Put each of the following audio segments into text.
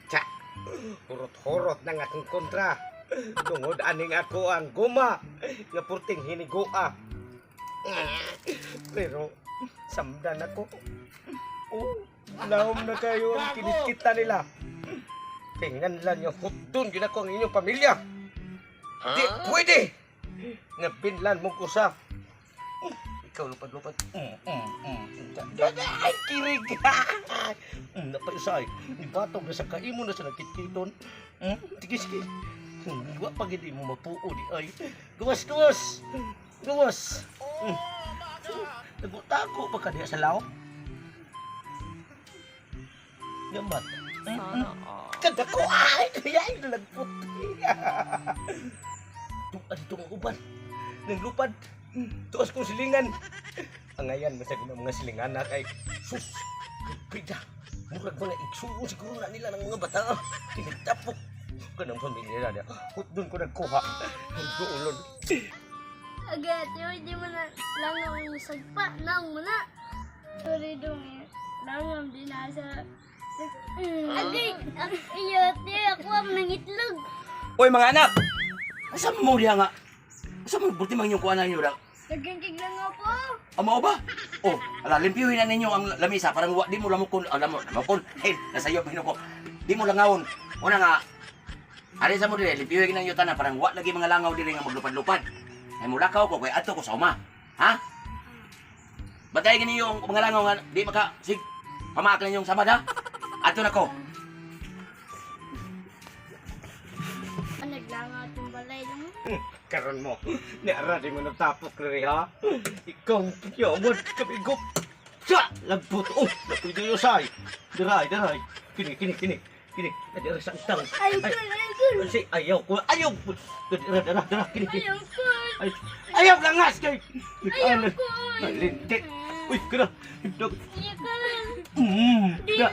Tsa, hurot-hurot na nga akong kontra. Tungod aning ako ang guma nga purting hinigoa. Pero samdan ako. Oh, lahom na kayo ang kinikita nila. Tingnan lang yung hutdon yun ako ang inyong pamilya. Di pwede! Nga binlan mo ko sa. Ikaw lupad-lupad. Ay, kirig! Napaisay. Ibatong na sa kaimo na sa nagkitkiton. Sige, sige. Wa pa gid mo mapuo di ay. Gawas, gawas! Gawas! Nagutako pa ka diya sa law? Gamat. Kada ko ay kaya ay nalagpot. Tuan dito ang uban. Naglupad. Tuas kong silingan. Angayan masag ng mga silingan na kay sus. Pida. Murag mga igsuon siguro na nila ng mga bata. Tinagtapok. Kanang pamilya na niya. Hutdon ko nagkuha. Nagduulon. Agad, di mo na langaw ang sagpa. Naong mo na. Sorry dong eh. Langaw din na sa. Agay, ang iyo, te, ako ang nangitlog. Oy mga anak! Asa mo diha nga? Asa mo buti man yung kuha ninyo lang? Nagkikig lang ako. Amo ba? Oh, ala limpyuhin na ninyo ang lamisa parang wa di mo lamukon, alam mo, lamukon. Hey, nasayop ko. Di mo langawon. Una nga, ari sa mo dire, limpyuhin na ninyo tanan parang wa lagi mga langaw dire nga maglupad-lupad. Ay mulakaw ko kay adto ko sa uma. Ha? Batay gani yung mga langaw nga di maka sig pamaak ninyong samad ha. Adto na ko. Naglangaw itong balay mo. Karon mo. Niara di mo nagtapok rin ha. Ikaw, yaman, kabigop. Sa! Lagpot. Oh, napwede yung say. Diray, diray. Kini, kini, kini. Kini. Dira sa utang. Ay, Ay, ko, ay, ko. si, ayaw ko. Ayaw. Dira, dira, dira. Kini, kini. Ayaw ko. Ay, ayaw langas kay. Ayaw ko. Nalintik. Uy, kana. Itlog. Ayaw ko. Da.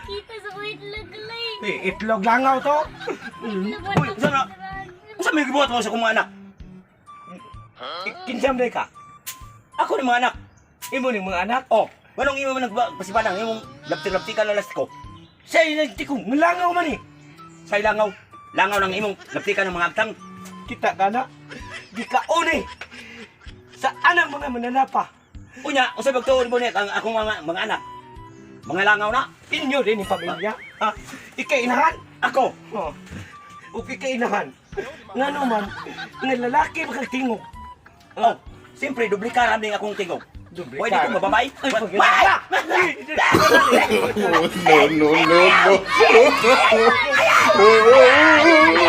Di, kita sa ko itlog lay. Eh, itlog langaw to. Itlog Uy, sana. Unsa may gibuhat mo sa akong mga anak? Kinsam day ka. Ako ni mga anak. Imo ning mga anak. Oh, manong imo man nagpasipanang imong labtik-labtikan na lastiko. Sa inagtikong langaw man eh. Sa langaw, langaw ng imong labtikan ng mga agtang. Kita ka na. Gikaon eh. Sa anang mga mananapa. Unya, unsa pagtuon mo ni ang akong mga anak? Mga langaw na. Inyo din yung pamilya. Ha? Ikainahan. Ako. Oh. Ug ikainahan. Nga naman, nga lalaki makagtingog. Oh, siyempre dublikaran ning akong tingog. Dublikaran. Pwede ko mababay? Ay, pag- Bay! No, no, no, no.